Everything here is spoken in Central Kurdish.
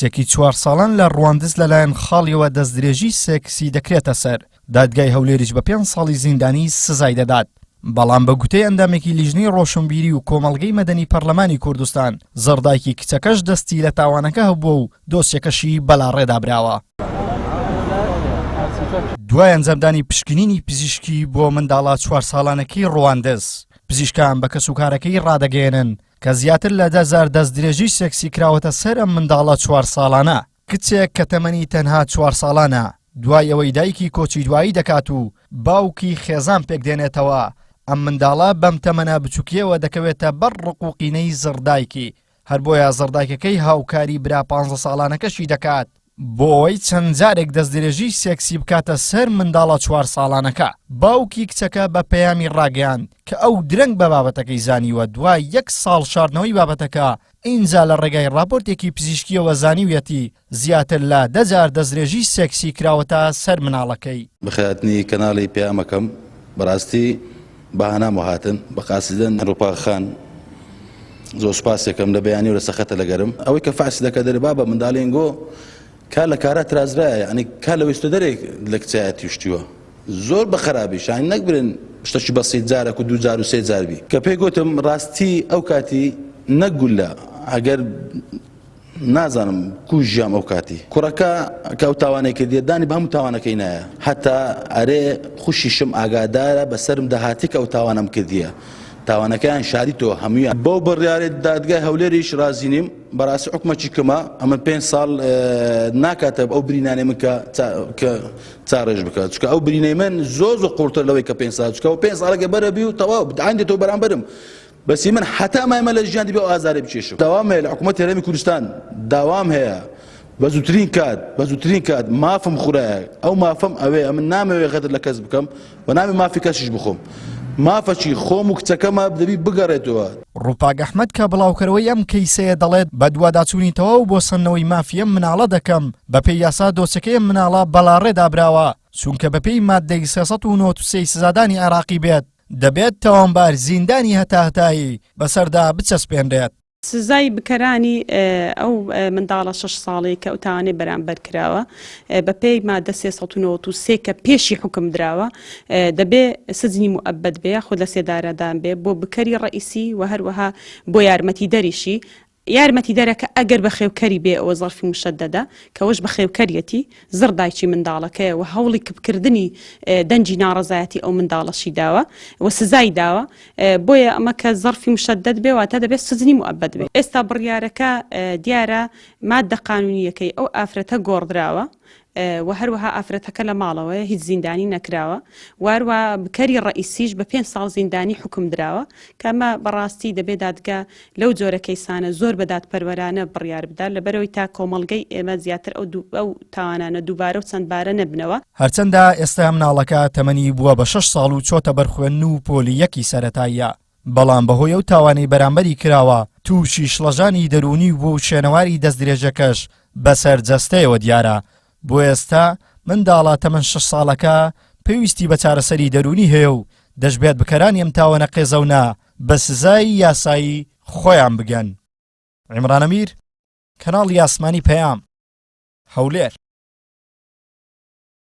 کچێکی چوار ساڵان لە ڕواندز لەلایەن خاڵیەوە دەستدرێژی سێکسی دەکرێتە سەر، دادگای هەولێریش بە پێنج ساڵی زیندانی سزای دەدات. بەڵام بە گوتەی ئەندامێکی لیژنەی ڕۆشنبیری و کۆمەڵگەی مەدەنی پەرلەمانی کوردستان، زڕدایکی کچەکەش دەستی لە تاوانەکە هەبووە و دۆسیەکەشی بەلاڕێدا براوە. دوای ئەنجامدانی پشکنینی پزیشکی بۆ منداڵە چوار ساڵانەکەی ڕواندز، پزیشکان بە کەسوکارەکەی ڕادەگەیەنن کە زیاتر لە دە جار دەستدرێژی سێکسی کراوەتە سەر ئەم منداڵە چوار ساڵانە، کچێک کە تەمەنی تەنها چوار ساڵانە، دوای ئەوەی دایکی کۆچی دوایی دەکات و باوکی خێزان پێکدێنێتەوە، ئەم منداڵە بەم تەمەنە بچوکیەوە دەکەوێتە بەر ڕق و قینەی زڕدایکی، هەر بۆیە زڕدایکەکەی هاوکاری برا پانزە ساڵانەکەشی دەکات، بۆ ئەوەی چەند جارێک دەستدرێژی سێکسی بکاتە سەر منداڵە چوار ساڵانەکە. باوکی کچەکە بە پەیامی ڕاگەیاند کە ئەو درەنگ بە بابەتەکەی زانیوە دوای یەک ساڵ شاردنەوەی بابەتەکە، ئینجا لە ڕێگای ڕاپۆرتێکی پزیشکییەوە زانیویەتی زیاتر لە دە جار دەستدرێژی سێکسی کراوەتە سەر مناڵەکەی. بەخێرهاتنی کەناڵی پەیامەکەم بەڕاستی بە هانامەوە هاتن بە قاسیدەن ڕوپا خان زۆر سوپاسێکم لە بەیانی و لە سەخەتە لەگەرم ئەوەی کە فەعسی دەکە دەرێ بابە منداڵێنگۆ کار لە کارا ترازرایە یعنی کار لە ویستە دەرێک لە کچایەتی شتیوە زۆر بە خەرابی شانی نەک برن شتەکی بەسیت جارەک و دوو جار و سێ جار بی کە پێی گوتم ڕاستی ئەو کاتی نەک گولە ئەگەر نازانم کو ژیام ئەو کاتی. کوڕەکە کە ئەو تاوانەی کردیە دانی بە هەموو تاوانەکەی نایە هەتا ئەرێ خوشیشم ئاگادارە بەسەرم دەهاتی کە ئەو تاوانەم کردیە تاوانەکەیان شاریتەوە هەموویان بەو بڕیارەی دادگای هەولێریش ڕازی نیم بەڕاستی حوکمەکی کەمە ئەمن پێنج ساڵ ناکاتە ئەو برینانەی من کە کە چاڕێژ بکە چونکە ئەو برینەی من زۆر زۆر قوڵتر لەوەی کە پێنج ساڵ چونکە ئەو پێنج ساڵەکە بەرە بی و تەواو عەندێتەوە بەرامبەرم بەسی من هەتا مایمە لە ژیان دەبێ ئەو ئازارەی بکێشم. داوام هەیە لە حکوومەتی هەرێمی کوردستان داوام هەیە بە زووترین کات بە زووترین کات مافم خورایە ئەو مافەم ئەوێ ئەمن نامەوێ غەدر لە کەس بکەم و نامێ مافی کەسیش بخۆم مافەکی خۆم و کچەکەمە دەبی بگەڕێتەوە. ڕووپاک ئەحمەد کە بڵاوکەرەوەی ئەم کەیسەیە دەڵێت، بەدواداچوونی تەواو بۆ سەندنەوەی مافی ئەم مناڵە دەکەم، بەپێی یاسا دۆسیەکەی ئەم مناڵە بەلاڕێدا براوە، چونکە بەپێی ماددەی 393 سزادانی عێراقی بێت، دەبێت تاوانبار زیندانی هەتاهەتایی بەسەردا بچەسپێنرێت. سزای بکەرانی ئەو منداڵە شەش ساڵەی کە ئەو تاوانەی بەرامبەر کراوە بەپێی مادە 393 کە پێشی حوکم دراوە دەبێ سجنی موئەبەد بێ یاخود لە سێدارەدان بێ بۆ بکەری ڕەئیسی و هەروەها بۆ یارمەتیدەریشی یارمەتیدەرەکە ئەگەر بەخێوکەری بێ ئەوە زەرفی موشەدەدە کە ئەوەش بەخێوکەریەتی زڕ دایکی منداڵەکەیە و هەوڵی کپکردنی دەنگی ناڕەزایەتی ئەو منداڵەشی داوە و سزای داوە بۆیە ئەمە کە زەرفی مشەدەد بێ واتە دەبێت سجنی موئەبەد بێ ئێستا بڕیارەکە دیارە مادە قانونیەکەی ئەو ئافرەتە گۆڕدراوە و هەروەها ئافرەتەکە لە ماڵەوەیە هیچ زیندانی نەکراوە واروا بکەری ڕەئیسیش بە پێنج ساڵ زیندانی حوکم دراوە کە ئەمە بەڕاستی دەبێ دادگا لەو جۆرە کەیسانە زۆر بە دادپەروەرانە بڕیار بدات لەبەرئەوەی تا کۆمەڵگەی ئێمە زیاتر ئەو ئەو تاوانانە دووبارە و چەندبارە نەبنەوە. هەرچەندە ئێستا مناڵەکە تەمەنی بووە بە شەش ساڵ و چۆتە بەر خوێندن و پۆلی یەکی سەرەتاییە، بەڵام بەهۆی ئەو تاوانەی بەرامبەری کراوە تووشی شڵەژانی دەروونی بووە و شوێنەواری دەستدرێژەکەش بەسەر جەستەیەوە دیارە، بۆ ئێستا منداڵە تەمەن شەش ساڵەکە پێویستی بە چارەسەری دەروونی هەیە و دەشبێت بکەرانی ئەم تاوانە قێزەونە بە سزای یاسایی خۆیان بگەن. عیمران ئەمیر، کەناڵی ئاسمانی پەیام، هەولێر.